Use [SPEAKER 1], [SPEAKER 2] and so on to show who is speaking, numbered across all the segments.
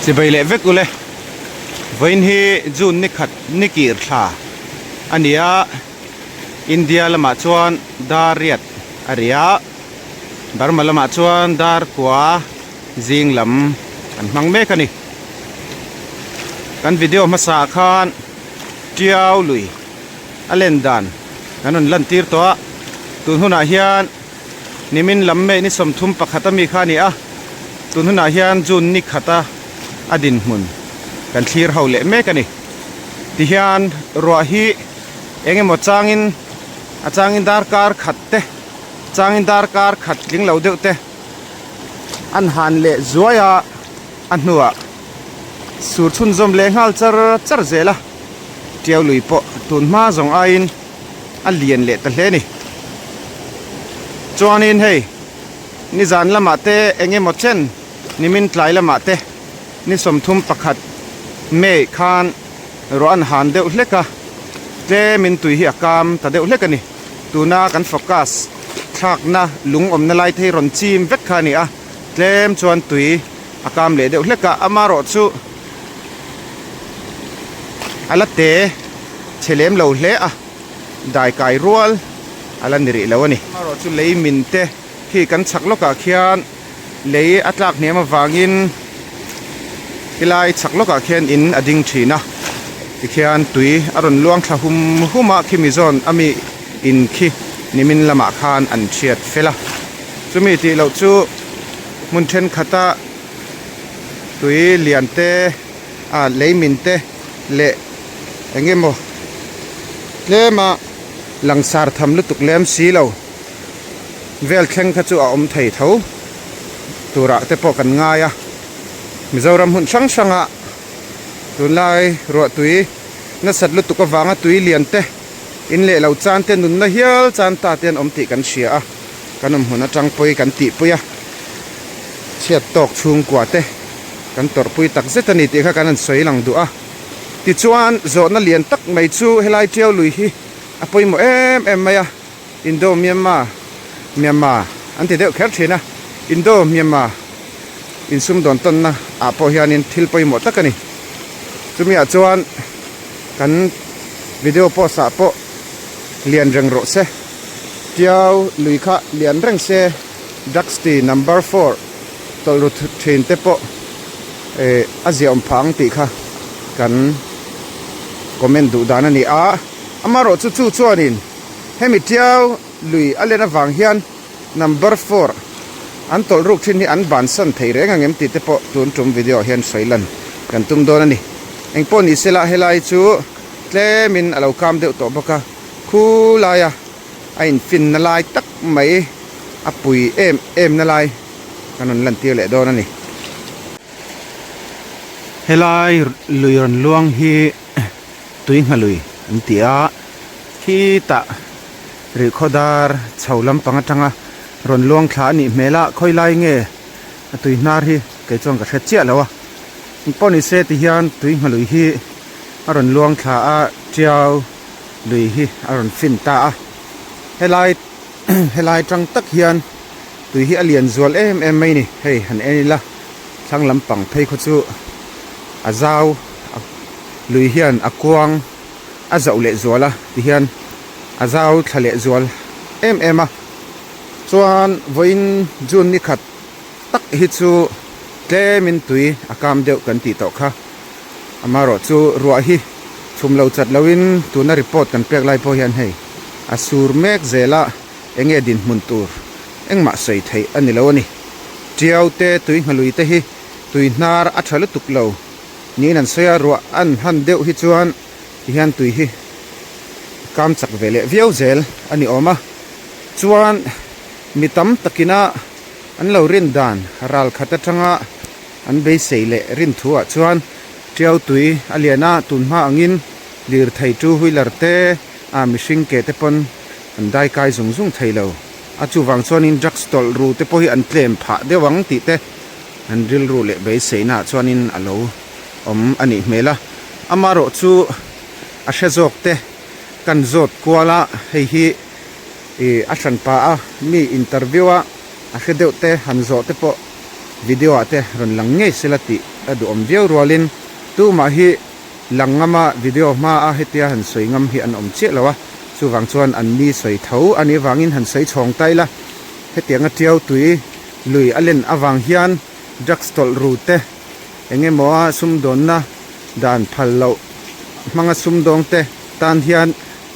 [SPEAKER 1] Chibai leh vek ule. Vawiin hi June ni khat ni kir thla a ni a, India lamah chuan dar riat a ri a, Burma lamah chuan dar kua zing lam an hmang mek a ni. Kan video hmasa ah khan Tiau lui a len dan kan rawn lan tir tawh a, tun hunah hian nimin lam May ni 31 ami kha a ni a, tun hunah hian June ni khata a dinhmun kan thlir ho leh mek a ni. Tihian ruah hi eng emaw changin a changin darkar khat te changin darkar khat tling lo deuh te an han leh zuai a, a hnuah sur chhunzawm leh nghal char char zel a, tiau lui pawh tun hma zawng aiin a lian leh ta hle a ni. Chuanin hei nizan lamah te eng emaw chen nimin tlai lamah te ni 31 May khan ruah an han deuh hlek a, tlemin tui hi a kam ta deuh hlek a ni. Tuna kan focus thlakna lung awmna lai te hi rawn chim vek kha a ni a, tlem chuan tui a kam leh deuh hlek a, amaherawh chu a la te chhe lem lo hle a, dai kai rual a la ni rih lo a ni. Amaherawh chu lei min te khi kan chhak lawkah khian lei a tlak hniam avangin helai chhak lawkah khian in a ding thin a, tikhian tui a rawn luang thla hum hum a, khimi zawn a mi in khi nimin lamah khan an thiat fel a, chumi tih loh chu hmun thenkhat a tui lian te ah lei min te leh eng emaw tlem a langsar tham lutuk lem si lo vel thleng kha chu a awm thei tho turah te pawh kan ngai a Mizoram hun hrang hranga tunlai ruahtui nasat lutuk avanga tui lian te in leh lo chan te nunna hial chan ta te an awm tih kan hria a kan awm hmun atang pawhin kan tihpui a chhiat tawk chhungkua te kan tawrhpui tak zet a ni tih kha kan han sawi lang duh a tichuan zawhna lian tak mai chu helai tiau lui hi a pawimawh em em mai a. Indo Myanmar Myanmar an ti deuh kher thin a, Indo Myanmar insumdawn tawnna ah pawh hianin thil pawimawh tak a ni. Chumi ah chuan kan video post ah pawh lian reng rawh se, Tiau lui kha lian reng se, Drugs ti number four tawlh ru thin te pawh eh a ziahawm phah ang tih kha kan comment duh dan a ni a, amaherawhchu chu chuanin. Hemi tiau lui a len avang hian number four an tawlh ruk thin hi an bansan thei reng ang em tih te pawh tun tum video ah hian sawi lan kan tum dawn a ni. Engpawh ni sela helai chu tlemin a lo kam deuh tawh bawk a, khu laia a infinna lai tak mai a pui em em na lai kan rawn lantir leh dawn a ni. Helai lui rawn luang hi. Tui nghalui an ti a, khitah rihkhaw dar chho lampang atanga rawn luang thla a nih hmel a, khawi lai nge a tui hnar hi kei chuan ka hre chiah lo a, engpawh ni se ti hian tui nghalui hi a rawn luang thla a, tiau lui hi a rawn fin ta a, helai helai tang tak hian tui hi a lian zual em em mai a ni, hei han en ila thlang lampang phei khaw chu a zau. Lui hian a kuang a zauh leh zual a tihian a zau thla leh zual em em a chuan vawiin June ni khat tak hi chu tlemin tui a kam deuh kan tih tawh kha amaherawh chu ruah hi chhum lo chat loin tuna report kan pek lai pawh hian hei a sur mek zel a eng nge dinhmun tur engmah sawi theih a ni lo a ni tiau te tui nghalui te hi tui hnar a tha lutuk lo. Niin an sawi a, ruah an han deuh hi chuan tihian tui hi a kam chak ve leh viau zel a ni awm a. Chuan mi tam takina an lo rin dan ral khat atanga an beisei leh rin thu ah chuan tiau tui a lian a, tun hma angin lirthei two wheeler te ah mihring ke te pawn an dai kai zung zung thei lo a, chuvang chuanin drugs tawlh ru te pawh hi an tlem phah deuh ang tih te. An rilru leh beiseina ah chuanin a lo awm a nih hmel a, amaherawh chu a hre zawk te kan zawt kual a, hei hi ih a hran pah a, mi interview a a hre deuh te han zawh te pawh video ah te rawn lang ngei sela tih a duhawm viau rualin tumah hi lang ngama video hmaa hetia han sawi ngam hi an awm chiah lo a, chuvang chuan an ni sawi tho a nih avangin han sawi chhawng ta ila, hetianga tiau tui lui a len avang hian drugs tawlh ru te eng emaw a sumdawnna dan phal loh hmanga sumdawng te tan hian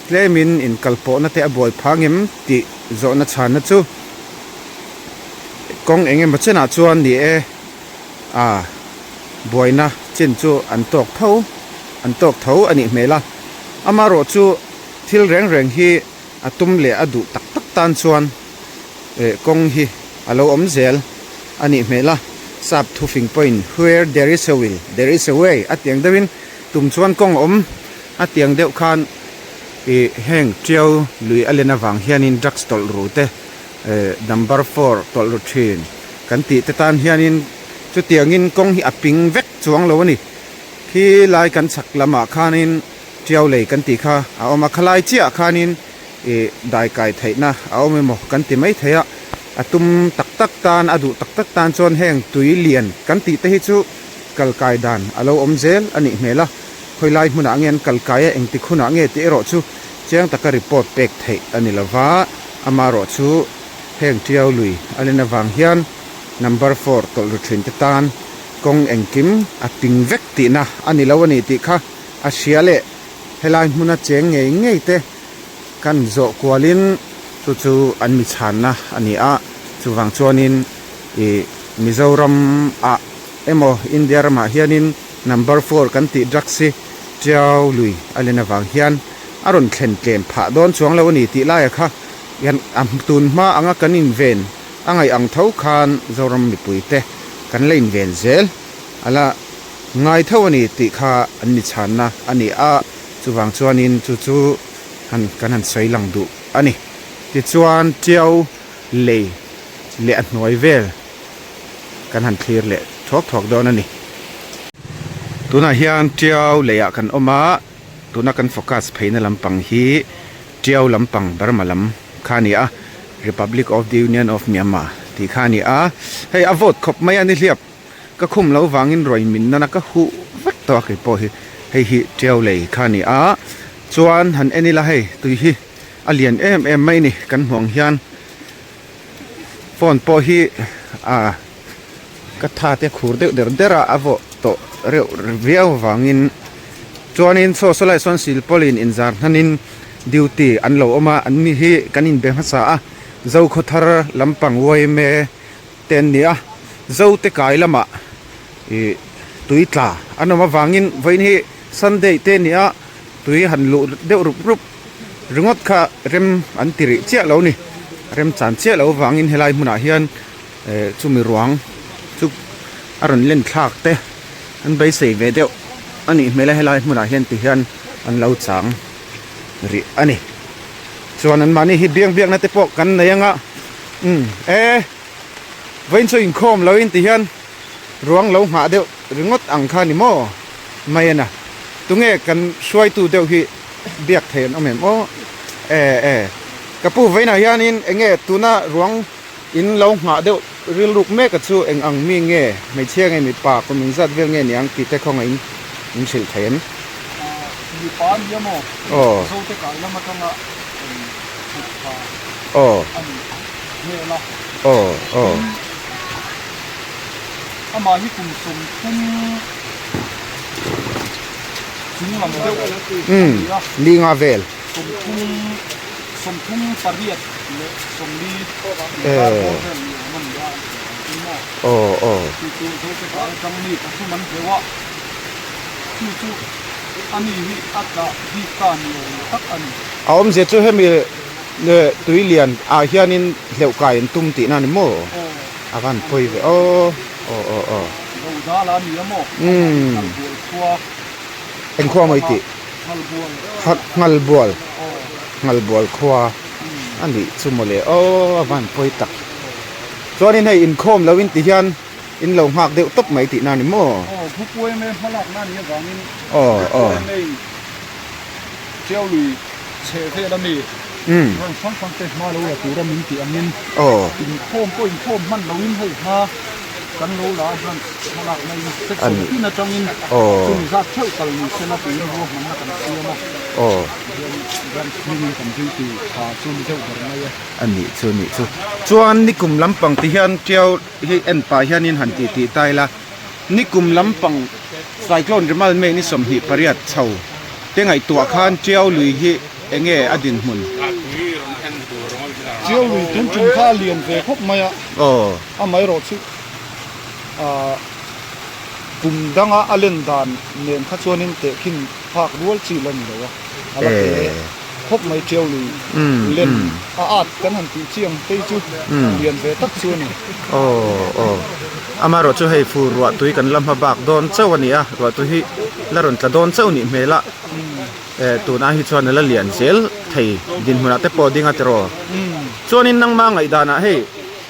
[SPEAKER 1] tlemin inkalpawhna te a buai phah ngem tih zawhna chhanna chu kawng eng emaw chenah chuan ni e a buaina chin chu an tawk tho an tawk tho a nih hmel a amaherawh chu thil reng reng hi a tum leh a duh tak tak tan chuan eh kawng hi a lo awm zel a nih hmel a sap thufing pawhin where there is a will there is a way a tiang deuhin tum chuan kawng a awm a tiang deuh khan ih heng tiau lui a len avang hianin drugs tawlh ru te eh number four tawlh ru thin kan tih te tan hianin chutiangin kawng hi a ping vek chuang lo a ni khi lai kan chhak lamah khanin tiau lei kan tih kha a awm a khalai chiah ah khanin ih dai kai theihna a awm emaw kan ti mai thei a a tum tak tak tan a duh tak tak tan chuan heng tui lian kan tih te hi chu kal kai dan a lo awm zel a nih hmel a khawilai hmunah nge an kal kai a engtik hunah nge tih erawh chu chiang taka report pek theih a ni lova amaherawh chu heng tiau lui a len avang hian number four tawlh ru thin te tan kawng engkim a ping vek tihna a ni lo a ni tih kha a hria leh helai hmuna cheng ngei ngei te kan zawh kualin chu chu an mi chhanna a ni a chuvang chuanin ih Mizoram ah emaw India ramah hianin number four kan tih drugs hi Tiau lui a len avang hian a rawn thlen tlem phah dawn chuang lo a ni tih laia kha hian a tun hma anga kan inven a ngaih ang tho khan Zoram mipui te kan la inven zel a la ngai tho a ni tih kha an mi chhanna a ni a chuvang chuanin chu chu han kan han sawi lang duh a ni. Tichuan Tiau lei leh a hnuai vel kan han thlir leh thuak thuak dawn a ni. Tunah hian Tiau leiah kan awm a, tuna kan focus pheina lampang hi Tiau lampang Burma lam kha a ni a, Republic of the Union of Myanmar tih kha a ni a, hei a vote khawp mai a ni hliap. Ka khum lo vangin ruai min nana ka huh vek tawh a keipawh hi hei hi tiau lei kha a ni a chuan han en ila hei tui hi a lian em em mai a ni kan hmuh ang hian phone pawh hi ah ka tha te khur deuh der der a a vawh tawh reuh viau vangin chuanin saw saw lai sawn silpawlin inzar hnanin duty an lo awm a an ni hi kan inbe hmasa a Zokhawthar lampang yma te an ni a, Zote kai lamah ih tui tla an awm avangin vawiin hi Sunday te a ni a, tui han luh deuh rup rup ringawt kha rem an ti rih chiah lo a ni, rem chan chiah loh avangin helai hmunah hian eh chumi ruang chu a rawn len thlak te an beisei ve deuh a nih hmel a helai hmunah hian ti hian an lo chang rih a ni. Chuan an mahni hi biang biakna te pawh kan nei anga umm e vawiin chu inkhawm lo in ti hian ruang lo nghah deuh ringawt ang kha ni maw mai a na tunge kan hruaitu deuh hi biak thei an awm em aw e e ka pu vawiinah hianin enge tuna ruang in lo nghah deuh rilruk mek a chu eng ang mi nge hmeichhia nge mipa kum engzat vel nge niang tih te khawngaih in min hrilh thei em?
[SPEAKER 2] Mipa a nia maw?
[SPEAKER 1] Aw.
[SPEAKER 2] Zote kai lam atanga rawn chhuk thla
[SPEAKER 1] Aw.
[SPEAKER 2] a nih hmel a.
[SPEAKER 1] Aw aw.
[SPEAKER 2] Tin, amah hi kum 30 chung lam deuh a ni a.
[SPEAKER 1] Li nga vel.
[SPEAKER 2] 30 38 leh 40 inkar bawr vel ni awm a ni a, an tih ang chu maw?
[SPEAKER 1] Aw aw.
[SPEAKER 2] Chu chu Zote kai atang mi pathum an hleuh a. Chu chu ani hi a tlah bik ta ni awm tak a ni.
[SPEAKER 1] A awmzia chu hemi tui lian ah hianin hleuh kai an tum tihna a ni maw? A van pawi ve aw aw aw aw.
[SPEAKER 2] Lo dal a ni a maw? Amah hi Nghalbual khua.
[SPEAKER 1] Eng khua maw i tih?
[SPEAKER 2] Nghalbual.
[SPEAKER 1] Nghalbual. Nghalbual khua a nih chu mawle aw a van pawi tak. Chuanin hei inkhawm lo in ti hian. In lo nghak deuh tawp mai tihna a ni maw?
[SPEAKER 2] Aw, Bhupu eme hmalakna a nih avangin
[SPEAKER 1] Aw,
[SPEAKER 2] Bhupu
[SPEAKER 1] aw.
[SPEAKER 2] eme in Tiau lui chheh vel a mi rawn hrang hrang te hma lo la tura min tih angin
[SPEAKER 1] Aw.
[SPEAKER 2] inkhawm pawh inkhawm hman loin hei hma. Kan lo la a branch hmalakna in section tin atangin chumi zat theuh kal ni sela tiin ruahmanna kan siam a. Tihian branch hmingin kan duty tha chu ni deuh ber mai a.
[SPEAKER 1] A nih chu nih chu. Chuan nikum lampang ti hian Tiau hi en pah hianin han tih tih ta ila nikum lampang cyclone Remal May ni 28 chho te ngaihtuah khan Tiau lui hi enge a dinhmun?
[SPEAKER 2] Tiau lui tun tum kha a lian ve khawp mai a. Amaherawhchu kum danga a len dan nen kha chuanin tehkhin phak rual chi la ni lo a, a la te khawp mai Tiau lui len a at kan han tih chiang phei chu lian ve tak chu a ni.
[SPEAKER 1] Aw aw amaherawhchu hei fur ruahtui kan la hma bak dawn chauh a ni a, ruahtui hi la rawn tla dawn chauh nih hmel a. Eh tunah hi chuan a la lian zel thei dinhmunah te pawh ding a tiraw. Chuanin nangma ngaihdanah hei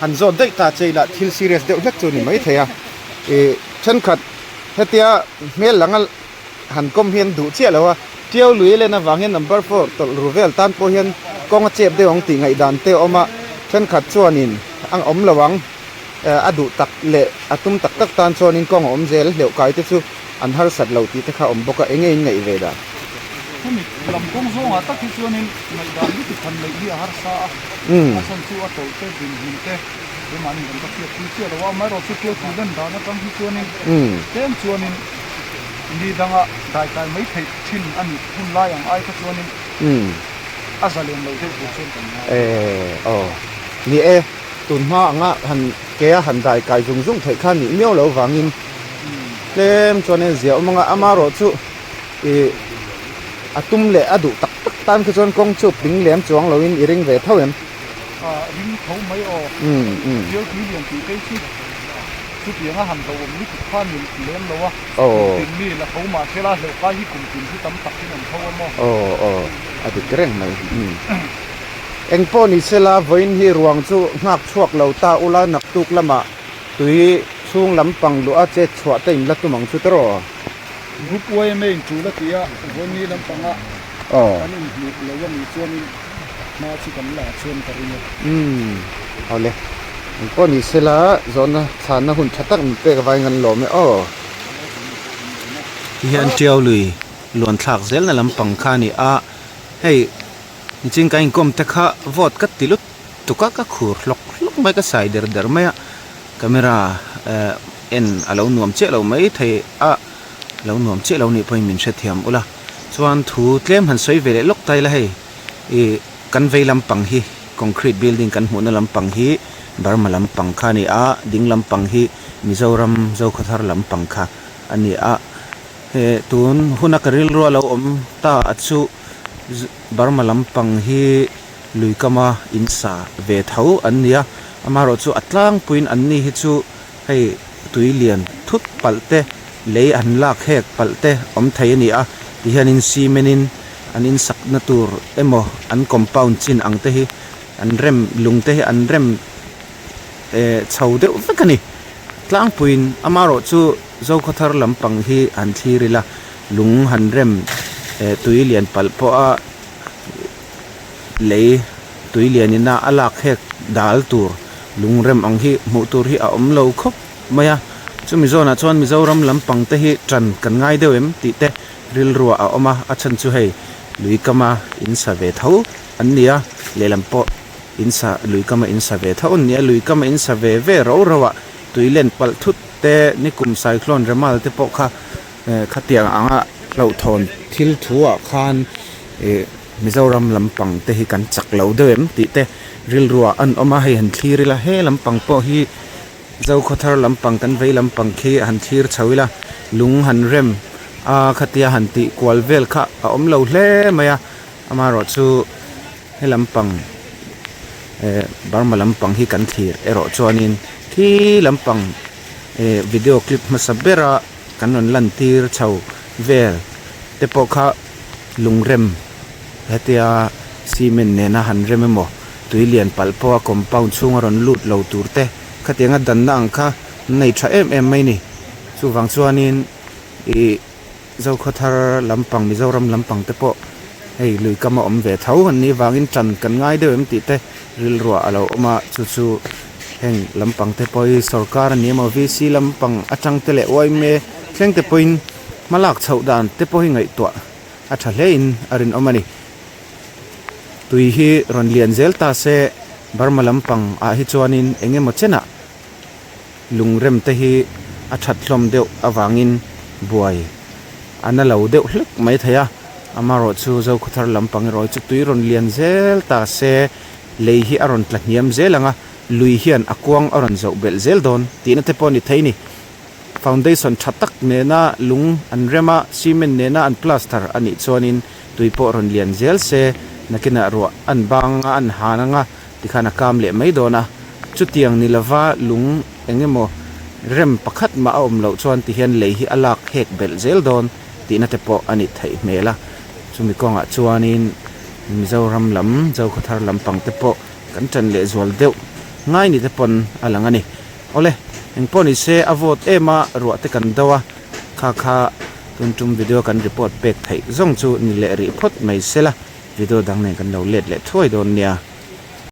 [SPEAKER 1] han zawt daih ta che ila thil serious deuh hlek chu ni mai thei a. Ih thenkhat hetia hmel langa han kawm hian duh chiah lo a, Tiau lui len avang hian number four tawlh ru vel tan pawh hian kawng a chep deuh ang tih ngaihdan te a awm a, thenkhat chuanin a awm lo ang. A duh tak leh a tum tak tak tan chuanin kawng a awm zel hleuh kai te chu an harsat lo tih te kha a awm bawk a, enge in ngaih ve dan?
[SPEAKER 2] Hemi lam kawng zawngah tak hi chuanin ngaihdan lutuk han neih hi a harsa a, a chhan chu a tawlh te dinhmun te keimahni kan va hriatpui chiah lo a, amaherawh chu Tiau tui lan dan atang hi chuanin tlem chuanin ni danga daikai mai theih thin a nih hun lai ang ai kha chuanin a zalen lo deuh tur chuan kan ngai.
[SPEAKER 1] Aw ni e. Tun hma anga han ke a han dai kai zung zung theih kha nih miau lo vangin tlem chuan en zia awm anga amaherawh chu ih a tum leh a duh tak tak tan kha chuan kawng chu ping lem chuang loin i ring ve tho em?
[SPEAKER 2] Ah ring tho mai aw. Bial tui lian tih phei chu chutiang a han hlauhawm lutuk kha ni lem lo a. Kum tin mi la tho mah se la hleuh kai hi kum tin hi tam tak in an tho a maw?
[SPEAKER 1] Aw aw a dik reng mai. Eng pawh ni sela, vawiin hi ruang chu nghak chhuak lo ta ula, naktuk lamah tui chhung lampang luh a chet chhuah te in la tum ang chu tawh.
[SPEAKER 2] Group YMA in tul a ti a, vawiin ni lampanga kan inhmuh lo a nih chuanin hma chu kan la chuan ka ring e.
[SPEAKER 1] Umm, awle. Eng pawh ni sela, zawhna chhanna hun tha tak min pek avangin kan lawm e aw. Tihian Tiau lui luan thlak zelna lampang kha a ni a, hei. Nichin ka inkawm te kha vote ka ti lut tuk a, ka khur hlawk hlawk mai, ka sai der der mai a, camera eh en a lo nuam chiah lo mai thei a, a lo nuam chiah lo nih pawhin min hrethiam ula, chuan thu tlem han sawi ve leh lawk ta ila hei ih kan vei lampang hi concrete building kan hmuhna lampang hi Burma lampang kha a ni a, ding lampang hi Mizoram Zokhawthar lampang kha a ni a, he tun huna ka rilru a lo awm ta a chu. Burma lampang hi lui kama in sa ve tho an ni a, amaherawh chu a tlangpuiin an ni hi chu hei tui lian thut palh te lei an lak hek palh te awm thei a ni a, tihianin cement in an in sakna tur emaw an compound chin ang te hi an rem lung te hi an rem eh chho deuh vek a ni tlangpuiin amaherawh chu Zokhawthar lampang hi han thlir ila lung han rem eh tui lian palh pawh a lei tui lian ina a lak hek dal tur lung rem ang hi hmuh tur hi a awm lo khawp mai a chumi zawnah chuan Mizoram lampang te hi tan kan ngai deuh em tih te rilruah a awm a a chhan chu hei lui kama in sa ve tho an ni a lehlam pawh in sa lui kama in sa ve tho an ni a lui kama in sa ve ve rau rau ah tui len palh thut te nikum cyclone Remal te pawh kha Eh khatiang anga hlauhthawn thil thu ah khan ih Mizoram lampang te hi kan chak lo deuh em tih te rilru ah an awm a, hei han thlir ila he lampang pawh hi Zokhawthar lampang kan vei lampang khi han thlir chho ila lung han rem a khatia han tih kual vel kha a awm lo hle mai a, amaherawh chu he lampang eh Burma lampang hi kan thlir erawh chuanin khi lampang eh video clip hmasa bera. Kan rawn lantir chho vel te pawh kha lungrem hetia cement nena han rem emaw tui lian palh pawha compound chhunga rawn lut lo tur te khatianga danna ang kha an nei tha em em mai ni. Chuvang chuanin ih Zokhawthar lampang Mizoram lampang te pawh hei lui kama awm ve tho an nih vangin tan kan ngai deuh em tih te rilruah a lo awm a chu chu. Heng lampang te pawh hi sorkar a ni emaw VC lampang atang te leh yma thleng te pawhin hma lak chhoh dan te pawh hi ngaihtuah a tha hle in a rinawm a ni. Tui hi rawn lian zel ta se Burma lampang ah hi chuanin eng emaw chenah lungrem te hi a that hlawm deuh avangin buai a na lo deuh hlek mai thei a, amaherawhchu Zokhawthar lampang erawh hi chu tui rawn lian zel ta se lei hi a rawn tla hniam zel ang a, lui hian a kuang a rawn zoh belh zel dawn tihna te pawh a ni thei a ni. Foundation tha tak nena lung an rem a, cement nena an plaster a nih chuanin tui pawh rawn lian zel se, nakinah ruah an bang a, an han ang a, tikhan a kam leh mai dawn a. Chutiang ni lova lung eng emaw rem pakhat mah a awm loh chuan tihian lei hi a lak hek belh zel dawn tihna te pawh a ni theih hmel a. Chumi kawngah chuanin Mizoram lam, Zokhawthar lampang te pawh kan ṭan leh zual deuh ngai ni te pawn a lang a ni. Awle, engpawh ni se a vawt em a, ruah te kan do a, kha kha tun tum video kan report pek theih zawng chu ni leh rih phawt mai se la, video dang nen kan lo let leh thuai dawn nia.